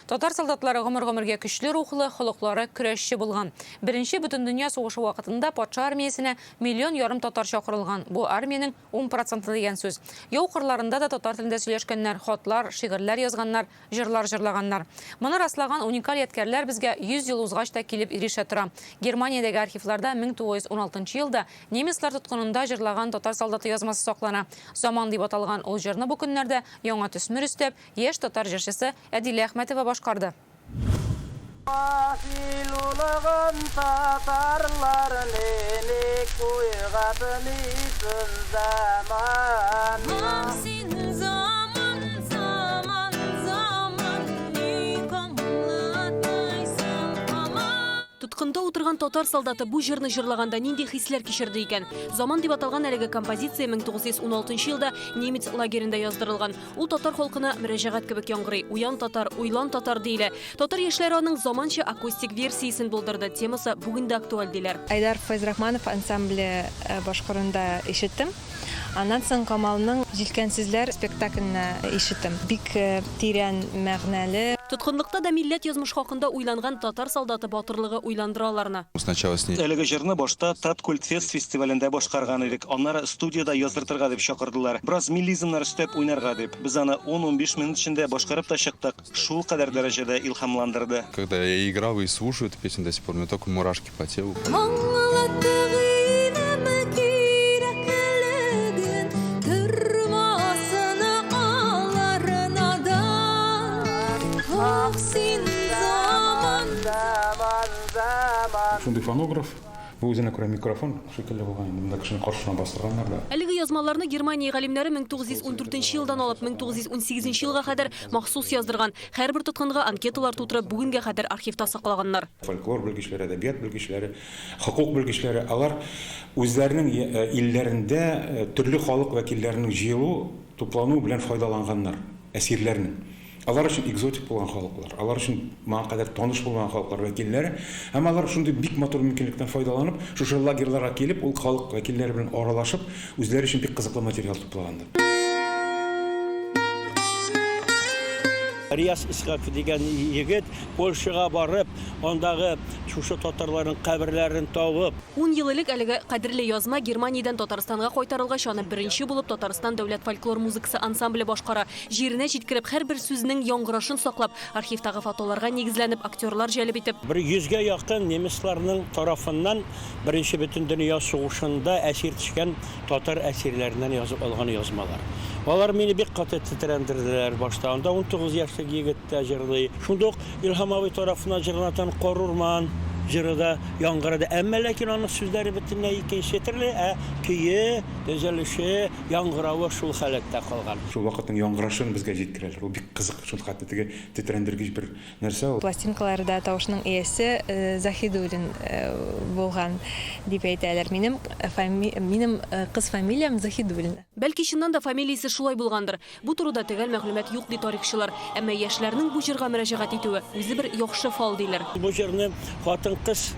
Татар солдатлары гомер-гомергә көчле рухлы, холыклары көрәшче булган. Беренче бөтендөнья сугышы вакытында патша армиясенә миллион ярым татар чакырылган, бу армиянең ун проценты дигән сүз. Яу кырларында да татар телендә сөйләшкәннәр, хатлар, шигырьләр язганнар, җырлар җырлаганнар. Моны раслаган уникаль ядкәрләр безгә 100 ел узгач та килеп ирешә тора. Германиядәге архивларда 1916 елда немецлар тоткынында җырлаган татар солдаты язмасы саклана. Заман дип аталган ул җырны бу көннәрдә яңа төсмер өстәп, яшь татар җырчысы Әдилә Әхмәтова башкарды. Гасил улыгын татарлар ник уйгатмыйсын заман. Ах син заман, заман, заман, ник аңлатмыйсың һаман. Тоткында утырган татар солдаты бу җырны җырлаганда нинди хисләр кичерде икән? Заман дип аталган әлеге композиция 1916 елда немец лагеренда яздырылган. Ул татар халкына мөрәҗәгать кебек яңгырый. Уян, татар, уйлан, татар, диелә. Татар яшьләре аның заманча акустик версиясен булдырды. Темасы бүген дә актуаль, диләр. Айдар Фәйзрахманов ансамбле башкаруында ишеттем. Аннан соң Камалның Җилкәнсезләр спектакленә ишеттем. Бик тирән мәгънәле. Тоткынлыкта да милләт язмышы хакында уйланган татар солдаты батырлыгы уйландыра аларны. Сначала с ней. Әлеге җырны башта Таткультфест фестивалендә башкарган идек, аннары студиядә яздыртырга дип чакырдылар. Бераз мелизмнар өстәп уйнарга дип. Без аны ун-унбиш минут эчендә башкарып та чыктык, шулкадәр дәрәҗәдә илһамландырды. Когда я играл и слушаю эту песню до сих пор, у меня только мурашки по телу. Аңлаттык идем кирәклеген, Тормасын алар надан. Ах, син, заман! Заман, заман. Шундый фонограф, бу үзенә күрә микрофон шикелле булган инде, монда кешене каршына бастырганнар да. Әлеге язмаларны Германия галимнәре 1914 елдан алып 1918 елга кадәр махсус яздырган. Һәрбер тоткынга анкеталар тутырып, бүгенгә кадәр архивта саклаганнар. Фольклор белгечләре, әдәбият белгечләре, хокук белгечләре, алар үзләренең илләрендә төрле халык вәкилләренең җыелу, туплануы белән файдаланганнар, әсирләрнең. Алар өчен экзотик булган халыклар, алар өчен моңа кадәр таныш булмаган халыклар вәкилләре һәм алар шундый бик матур мөмкинлектән файдаланып, шушы лагерьларга килеп, ул халык вәкилләре белән аралашып, үзләре өчен бик кызыклы материал туплаганнар. Рияз Исхаков дигән егет Польшага барып, андагы шушы татарларның каберләрен табып. Ун ел элек әлеге кадерле язма Германиядән Татарстанга кайтарылгач, аны беренче булып Татарстан дәүләт фольклор музыкасы ансамбле башкара. Җиренә җиткереп, һәрбер сүзнең яңгырашын саклап, архивтагы фотоларга нигезләнеп, актерлар җәлеп итеп. Бер йөзгә якын немецларның тарафыннан Беренче бөтендөнья сугышында әсир төшкән татар әсирләреннән язып алган язмалар. Алар мине бик каты тетрәндерделәр башта. Анда 19 яшьлек егет тә җырлый. Шунда ук Илһам абый тарафыннан җырланатан Карурман җыры да яңгырады. Әмма ләкин аның сүзләре бөтенләй икенче төрле, ә көе, төзелеше, Яңгыравы шул халәттә калган. Шул вакытның яңгырашын безгә җиткерәләр. Ул бик кызык, шул хәтле теге тетрәндергеч бер нәрсә ул. Пластинкаларда тавышның иясе Заһидуллин булган дип әйтәләр. Минем минем кыз фамилиям Заһидуллина. Бәлки, чыннан да фамилиясе шулай булгандыр. Бу турыда төгәл мәгълүмат юк, ди тарихчылар. Әмма яшьләрнең бу җырга мөрәҗәгать итүе, үзе бер яхшы фал, диләр. Бу җырны хатын-кыз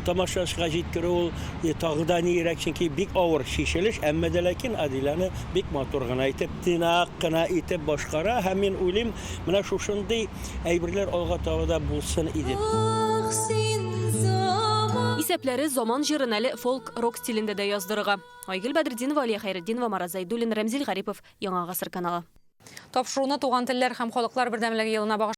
тамашачыга җиткерү ул тагы да ниерәк, чөнки бик авыр чишелеш, әмма дә ләкин Адиләне бик матур гына итеп, тыйнак кына итеп башкара һәм мин уйлыйм, менә шушындый әйберләр алга таба да булсын иде. Ах, син, заман! Исәпләре, заман җырын әле фолк-рок стилендә дә яздырырга. Айгөл Бәдретдинова, Алия Хәйретдинова, Марат Зәйдуллин, Рәмзил Гарипов, Яңа Гасыр каналы. Тапшыруны Туган телләр һәм халыклар бердәмлеге елына багышлап.